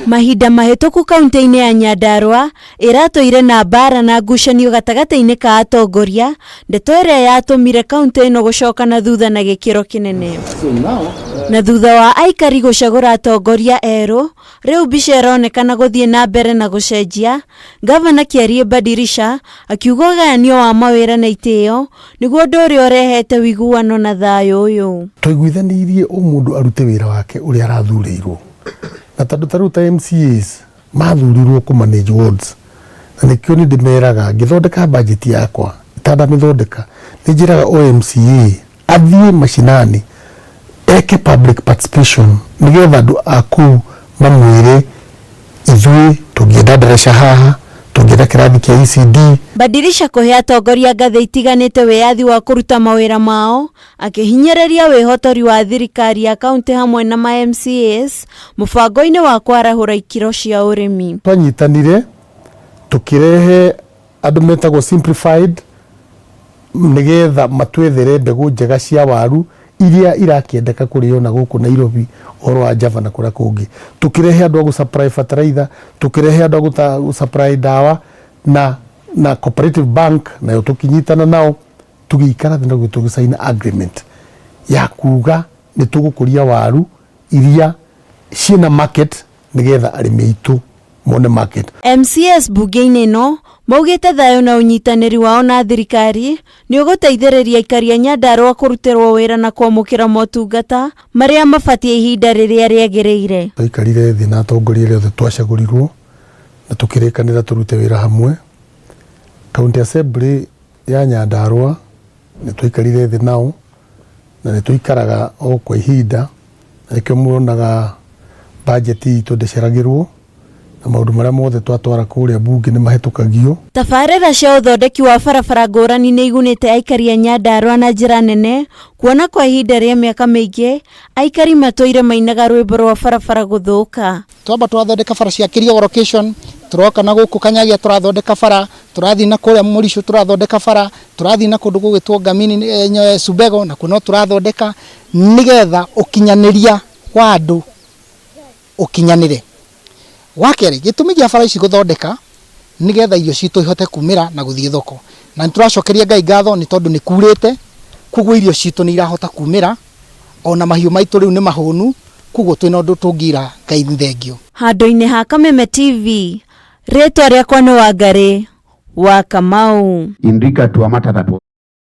Mahinda mahĩtũku kaunti-inĩ ya Nyandarua ĩratũire na mbara na ngucanio gatagatĩ-inĩ ka atongoria, ndeto ĩrĩa yatũmire kaunti ĩno gũcoka na thutha na gĩkĩro kĩnene. Na thutha wa aikari gũcagũra atongoria erũ, rĩu mbica ĩronekana gũthiĩ na mbere na gũcenjia, Ngavana Kĩariĩ Badirisha akiuga ũgayanio wa mawĩra na itĩo nĩguo ũndũ ũrĩa ũrehete ũiguano na thayũ ũyũ. Twaiguithanĩirie o mũndũ arute wĩra wake ũrĩa arathurĩirwo, na tondũ ta rĩu ta MCAs mathurirwo kũ manage wards, na nĩkĩo nĩ ndĩmeraga ngĩthondeka budget yakwa itanamĩthondeka nĩ njĩraga o MCA athiĩ mashinani eke public participation nĩgetha andũ a kũu mamwĩre ithuĩ tũngĩenda ndaraca haha, tũngĩenda kĩrathi kĩa ECD. Badirisha kũhe atongoria ngathĩ itiganĩte wĩyathi wa kũruta mawĩra mao, akĩhinyĩrĩria wĩhotori wa thirikari ya kaunti hamwe na ma MCAs mũbango-inĩ wa kwarahũra ikĩro cia ũrĩmi. Twanyitanire tũkĩrehe andũ metagwo simplified nĩgetha matwethere mbegũ njega cia waru iria irakĩendeka kũrĩo na gũkũ Nairobi, ũhoro wa Java na kũrĩa kũngĩ. Tũkĩrehe andũ a gũ supply fertilizer, tũkĩrehe andũ a gũ supply ndawa na Cooperative Bank nayo tũkĩnyitana nao, tũgĩikara thĩ na tũgĩcaina agreement ya kuga nĩ tũgũkũria waru iria ciĩna market nĩgetha arĩmi aitũ mone market. MCAs mbunge-inĩ ĩno maugĩte thayũ na ũnyitanĩri wao na thirikari nĩ ũgũteithĩrĩria aikari a Nyandarua kũrutĩrwo wĩra na kwamũkĩra motungata marĩa mabatiĩ ihinda rĩrĩa rĩagĩrĩire. Twaikarire thĩ na atongoria arĩa othe twacagũrirwo na tũkĩrĩkanĩra tũrute wĩra hamwe. County Assembly ya Nyandarua nĩ twaikarire thĩ nao na nĩ tũikaraga o kwa ihinda, na nĩkĩo muonaga budget itũ ndĩceragĩrwo na maũndũ marĩa mothe twatwara kũrĩa bunge nĩ mahĩtũkagio. Tabarĩra cia ũthondeki wa barabara ngũrani nĩ igunĩte aikari a Nyandarua na njĩra nene, kuona kwa ihinda rĩa mĩaka mĩingĩ aikari matũire mainaga rwĩmbo rwa barabara gũthũka. Twamba twathondeka bara cia Kĩriogo location, tũroka na gũkũ Kanyagia tũrathondeka bara, tũrathiĩ na kũrĩa Mũricũ tũrathondeka bara, tũrathiĩ na kũndũ gũgwĩtwo Ngamini, Subego nakuo no tũrathondeka, nĩgetha ũkinyanĩria wa andũ ũkinyanĩre. Wa kerĩ, gĩtũmi kĩa bara ici gũthondeka nĩgetha irio citũ ihote kumĩra na gũthiĩ thoko. Na nĩ tũracokeria Ngai ngatho nĩ tondũ nĩ kurĩte, koguo irio citũ nĩ irahota kumĩra, ona mahiũ maitũ rĩu nĩ mahũnu, koguo twĩna ũndũ tũngĩra Ngai nĩ thengio. Handũ-inĩ ha Kameme TV, rĩtwa rĩakwa nĩ Wangarĩ wa Kamau. In regard to a matter that was